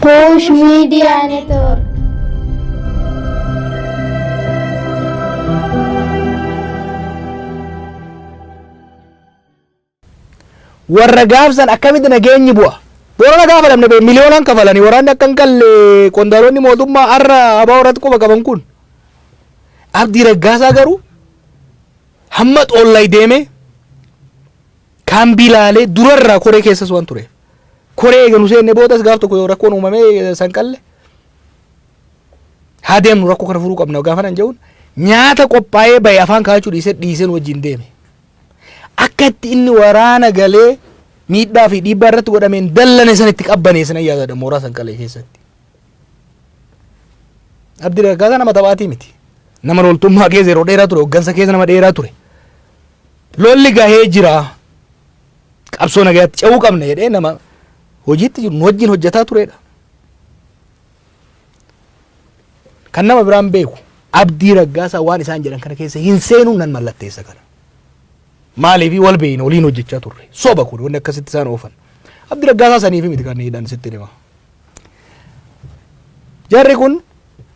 Kush Media Network. Warra gaafsan akkamitti nageenyi bu'a? Boorana gaafa dhabne bee miliyoonaan kafalanii waraanni akka hin galle qondaalonni mootummaa har'a ABO irratti quba qaban kun. Abdii Raggaasaa garuu hamma xoollay deemee kaambii laalee durarraa koree keessas waan tureef. Koree eega nu seenne boodas gaaf tokko yoo rakkoon uumamee sanqalle haa deemnu rakkoo kana furuu qabna gaafa nan jedhuun nyaata qophaa'ee bahe afaan kaa'achuu dhiisee dhiiseen wajjin deeme. Akka itti inni waraana galee miidhaa fi dhiibbaa irratti godhameen dallane san itti qabbaneessan yaadadha mooraa sanqalee keessatti. Abdii Raggaasaa nama taphaatii miti. Nama loltummaa keessa yeroo dheeraa ture, hoggansa keessa nama dheeraa ture. Lolli gahee jira. Qabsoo nagayaatti ce'uu qabna jedhee nama hojiitti jiru nu wajjin hojjetaa turedha. Kan nama biraan beeku Abdii Raggaasaa waan isaan jedhan kana keessa hin seenuu nan mallatteessa kana. Maaliif wal beeyna waliin hojjechaa turre. Soba kun wanni akkasitti isaan oofan. Abdii Raggaasaa saniif miti kan hidhan sitti hima. Jarri kun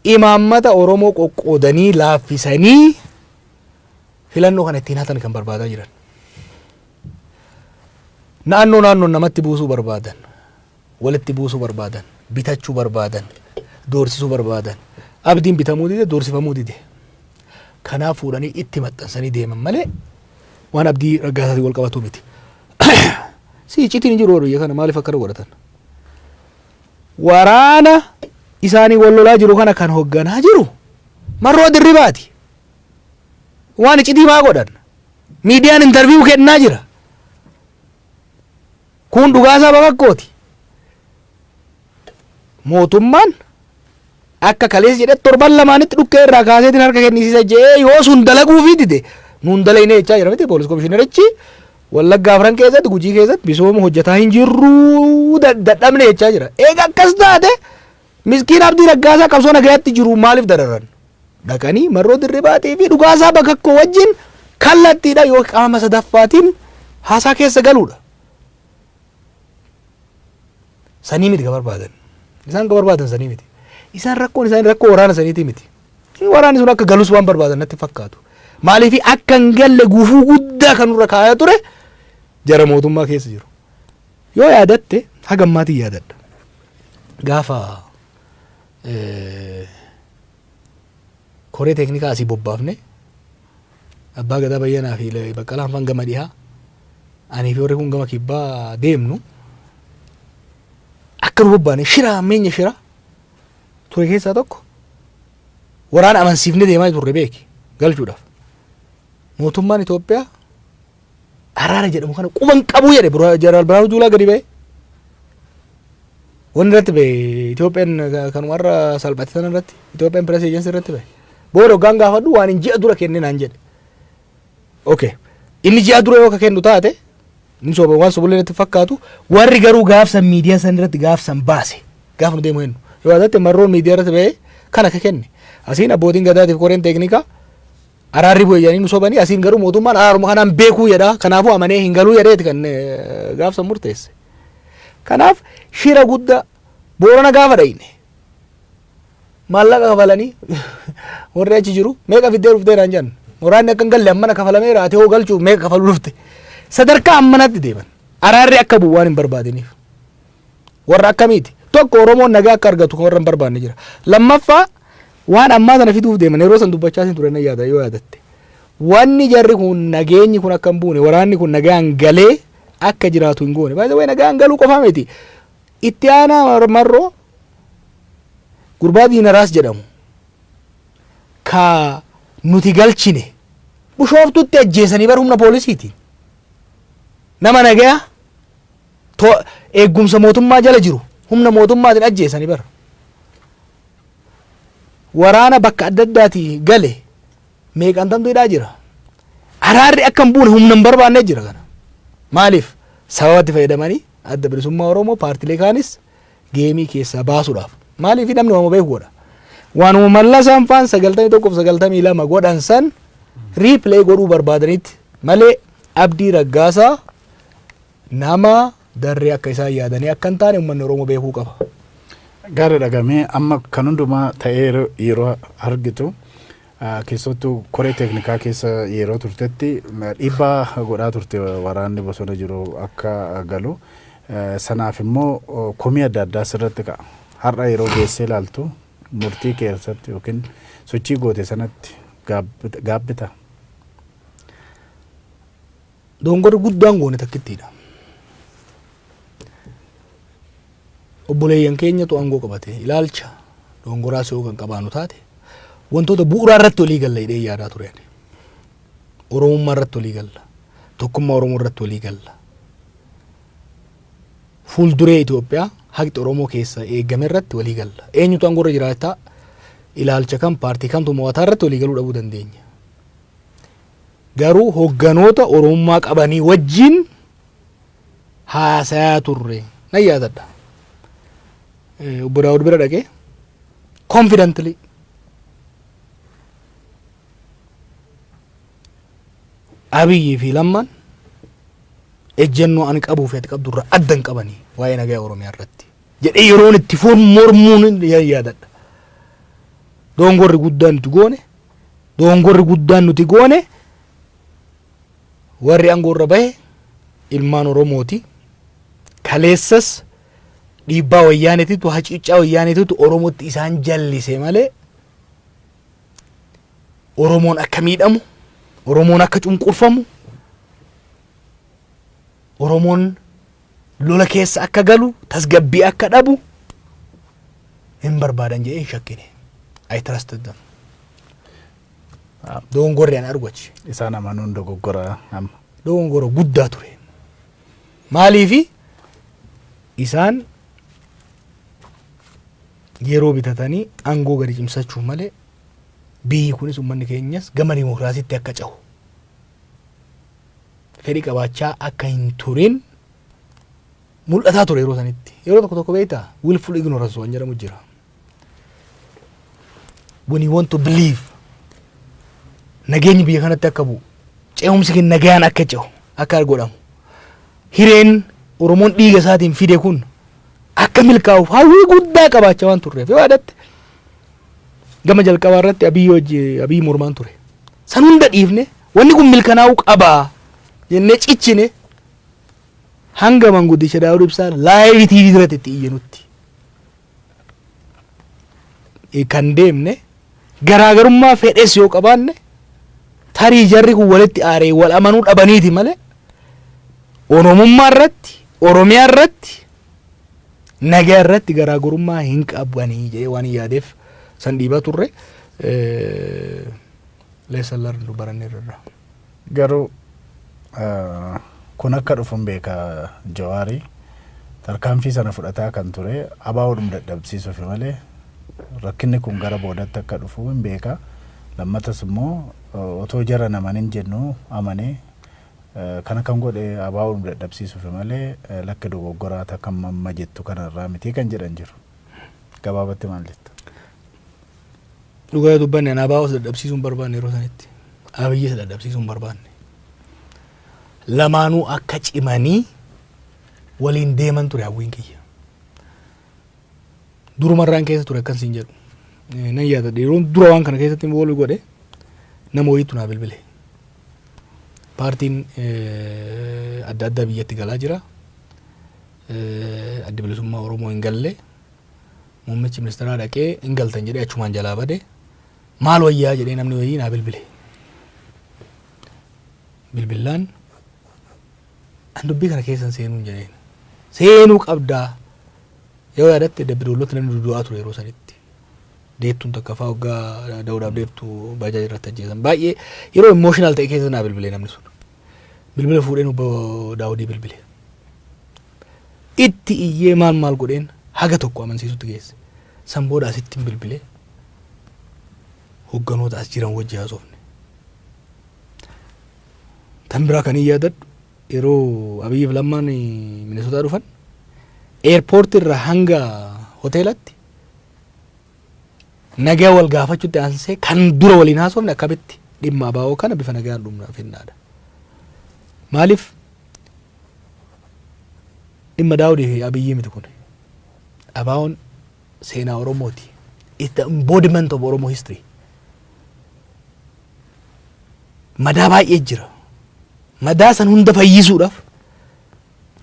imaammata Oromoo qoqqoodanii laaffisanii filannoo kana ittiin hatan kan barbaadaa jiran. Naannoo naannoon namatti buusuu barbaadan. Walitti buusuu barbaadan, bitachuu barbaadan, doorsisuu barbaadan. Abdiin bitamuu dide, doorsifamuu dide. Kanaaf fuudhanii itti maxxansanii deeman malee waan Abdii Raggaasaatiin wal qabatu miti. Si iccitiin hin jiru biyya kana maaliif akkana godhatan? Waraana isaanii wal lolaa jiru kana kan hoogganaa jiru Marroo Dirribaati. Waan iccitii maa godhan? Miidiyaan interview kennaa jira. Kun dhugaasaa bakakkooti. Mootummaan akka kaleessa jedhe torban lamaanitti dhukkee irraa kaaseetiin harka kennisiisa jedhee yoo sun dalaguufii dide nuun dalaynee jechaa jira miti poolis komishinerichi Wallaggaa afran keessatti Gujii keessatti misooma hojjetaa hin jirru dadhabne jechaa jira. Eega akkas taate miskiin Abdii Raggaasaa qabsoo nagayaatti jiru maaliif dararan? Dhaqanii Marroo Dirribaatii fi Dhugaasaa Bakakkoo wajjin kallattiidha yoo qaama sadaffaatiin haasaa keessa galuudha. Sanii miti ka barbaadan. Isaan ka barbaadan sanii miti. Isaan rakkoon isaanii rakkoo waraana saniitii miti. Waraanni sun akka galus waan barbaadan natti fakkaatu. Maaliif akka hin galle gufuu guddaa kan nurra kaayaa ture jara mootummaa keessa jiru. Yoo yaadatte haga ammaatiin yaadadha. Gaafa koree teeknikaa asii bobbaafne Abbaa Gadaa Bayyanaa fi Baqqalaan faan gama dhihaa anii fi warri kun gama kibbaa deemnu akka nu bobbaane shira hammeenya shira ture keessaa tokko waraana amansiifne deemaa turre beeki galchuudhaaf. Mootummaan Itoophiyaa araara jedhamu kana quban qabuu jedhe Jeneraal Birhaanuu Juulaa gadi ba'e. Wanni irratti ba'e Itoophiyaan kan warra salphate sana irratti Itoophiyaan Press Agency irratti ba'e. Booda hoggaan gaafadhu waan hin ji'a dura kenne naan jedhe. Okay. Inni ji'a dura yoo ka kennu taate inni soba waan sobullee natti fakkaatu warri garuu gaafsan miidiyaa san irratti gaafsan baase gaafa nu deemu hennu. Yoo yaadatte marroon miidiyaa irratti ba'e kana ka kenne. Asiin abbootiin gadaatiif koreen teeknikaa Araarri bu'e jedhanii nu sobanii asiin garuu mootummaan araaruma kanaan beekuu jedha. Kanaafuu amanee hin galuu jedheeti kan gaafsan murteesse. Kanaaf shira guddaa Boorana gaafa dhayne maallaqa kafalanii warri achi jiru meeqa fiddee dhuftee naan jedhan. Waraanni akka hin galle ammana kafalameera ati hoo galchuuf meeqa kafaluu dhufte. Sadarkaa ammanatti deeman. Araarri akka bu'u waan hin barbaadiniif. Warra akkamiiti? Tokko Oromoon nagaa akka argatu kan warra hin barbaanne jira. Lammaffaa waan ammaa sana fiduuf deeman yeroo san dubbachaa isin ture nan yaada yoo yaadatte. Wanni jarri kun nageenyi kun akka hin buune waraanni kun nagaan galee akka jiraatu hin goone. By the way nagaan galuu qofaa miti. Itti aanaa Marroo gurbaa Diinaraas jedhamu ka nuti galchine Bushooftutti ajjeesanii bar humna poolisiitiin. Nama nagayaa eeggumsa mootummaa jala jiru humna mootummaatiin ajjeesanii bara. Waraana bakka adda addaatii gale meeqantamtu hidhaa jira. Araarri akka hin buune humna hin barbaanne jira kana. Maaliif? Sababatti fayyadamanii Adda Bilisummaa Oromoo paartilee kaanis geemii keessaa baasuudhaaf. Maaliif namni waanuma beeku godha. Waanuma Mallasaan faan 91 fi 92 godhan san replay godhuu barbaadanitti malee Abdii Raggaasaa nama darree akka isaan yaadanii akka hin taane uummanni Oromoo beekuu qaba. Gaarii dhagamee amma kan hundumaa ta'ee yeroo argitu, keessattuu koree teeknikaa keessa yeroo turtetti dhiibbaa godhaa turte waraanni bosona jiru akka galu. Sanaaf immoo komii adda addaa sirratti ka'a. Har'a yeroo geessee ilaaltu murtii keessatti yookiin sochii goote sanatti gaabbita? Dogongorri guddaan goone takkittiidha. Obboleeyyan keenyatu aangoo qabate, ilaalcha dogongoraas yoo kan qabaannu taate, wantoota bu'uuraa irratti walii galla jedhee yaadaa ture ani. Oromummaa irratti walii galla. Tokkummaa Oromoo irratti walii galla. Fuulduree Itoophiyaa haqni Oromoo keessa eegame irratti walii galla. Eenyutu aangoo irra jiraataa, ilaalcha kam, paartii kamtu mo'ataa irratti walii galuu dhabuu dandeenya. Garuu hogganoota Oromummaa qabanii wajjin haasayaa turre nan yaadadha. Obbo Daawud bira dhaqee confidently Abiyyii fi Lammaan ejjennoo ani qabuu fi ati qabdu irraa adda hin qabanii waa'ee nagaa Oromiyaa irratti jedhee yeroon itti foon mormuun yaadadha. Dogongorri guddaan nuti goone, dogongorri guddaan nuti goone, warri aangoo irra bahe ilmaan Oromooti. Kaleessas dhiibbaa wayyaaneetitu, hacuuccaa wayyaaneetitu Oromootti isaan jallise malee Oromoon akka miidhamu, Oromoon akka cunqurfamu, Oromoon lola keessa akka galu, tasgabbii akka dhabu hin barbaadan jedhee hin shakkine. I trusted them. Dogongorri ani argu achi. Isaan amanuun dogoggora amma. Dogongora guddaa ture. Maaliifi isaan yeroo bitatanii aangoo gadi cimsachuuf malee biyyi kunis uummanni keenyas gama dimokiraasiitti akka cehu fedhii qabaachaa akka hin turin mul'ataa ture yeroo sanitti. Yeroo tokko tokko beektaa, willful ignorance waan jedhamu jira. When you want to believe nageenyi biyya kanatti akka bu'u, ce'umsi keenya nagayaan akka ce'u akka godhamu, hireen Oromoon dhiiga isaatiin fide kun akka milkaa'uuf hawwii guddaa qabaachaa waan turreef, yoo yaadatte gama jalqabaa irratti Abiyyi hojii Abiyyi mormaan ture. San hunda dhiifne wanni kun milkanaa'uu qabaa jennee cichine hanga manguddicha Daawud Ibsaa live TV irratti itti iyyanutti. Kan deemne garaagarummaa fedhes yoo qabaanne, tarii jarri kun walitti aaree wal amanuu dhabaniiti malee Oromummaa irratti, Oromiyaa irratti, nagaa irratti garaagarummaa hin qabanii jedhee waan hin yaadeef san dhiibaa turre. Lesson learned, baranneerra irraa. Garuu kun akka dhufu hin beeka Jawaarii. Tarkaanfii sana fudhataa kan ture ABO'dhum dadhabsiisuufi malee rakkinni kun gara boodatti akka dhufu hin beeka. Lammatas immoo otoo jara namanin jennu amanee kana kan godhe ABO'dhum dadhabsiisuufi malee lakki dogoggoraa takka amma jettu kanarraa miti kan jedhan jiru. Gabaabatti maal jetta? Dhugaa yoo dubbanne, ani ABOs dadhabsiisuu hin barbaanne yeroo sanitti. Abiyyis dadhabsiisuu hin barbaanne. Lamaanuu akka cimanii waliin deeman ture hawwiin kiyya. Durumarraan keessa ture akkan siin jedhu. Nan yaadadha, yeroon dura waan kana keessatti involve godhe nama wayiitu naa bilbile. Paartiin adda addaa biyyatti galaa jira. Addi Bilisummaa Oromoo hin galle. Muummichi ministeeraa dhaqee hin galtan jedhee achumaan jalaa bade. Maal wayyaa jedhee namni wayii naa bilbile. Bilbillaan an dubbii kana keessan seenuu hin jedheen. Seenuu qabdaa. Yoo yaadatte Dambi Doollootti namni dudu'aa ture yeroo sanitti. Deettuun takka fa'aa waggaa da'uudhaaf deettu baajaa irratti ajjeesan. Baay'ee yeroo emotional ta'e keessa naa bilbile namni sun. Bilbila fuudheen obbo Daawudii bilbile. Itti iyyee maal maal godheen haga tokko amansiisutti geesse. San booda asitti bilbile, hogganoota as jiran wajji haasofne. Tan biraa kan hin yaadadhu, yeroo Abiyyiif Lammaan Minisootaa dhufan airport irraa hanga hoteelatti nagaa wal gaafachuutti aansee kan dura waliin haasofne akkamitti dhimma ABO kana bifa nagaan dhumna finnaadha. Maaliif dhimma Daawudii fi Abiyyii miti kun. ABO'n seenaa Oromooti. It's the embodiment of Oromo history. Madaa baay'ee jira. Madaa san hunda fayyisuudhaaf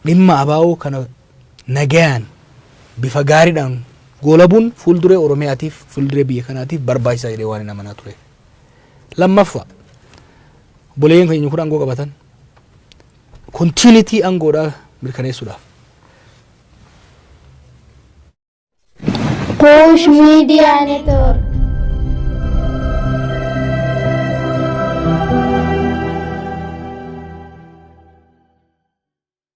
dhimma ABO kana nagayaan bifa gaariidhaan goolabuun fuulduree Oromiyaatiif, fuulduree biyya kanaatiif barbaachisaa jedhee waan hin amanaa ture. Lammaffaa, obboleeyyan keenya kun aangoo qabatan continuity aangoodhaa mirkaneessuudhaaf. Kuush Media Network.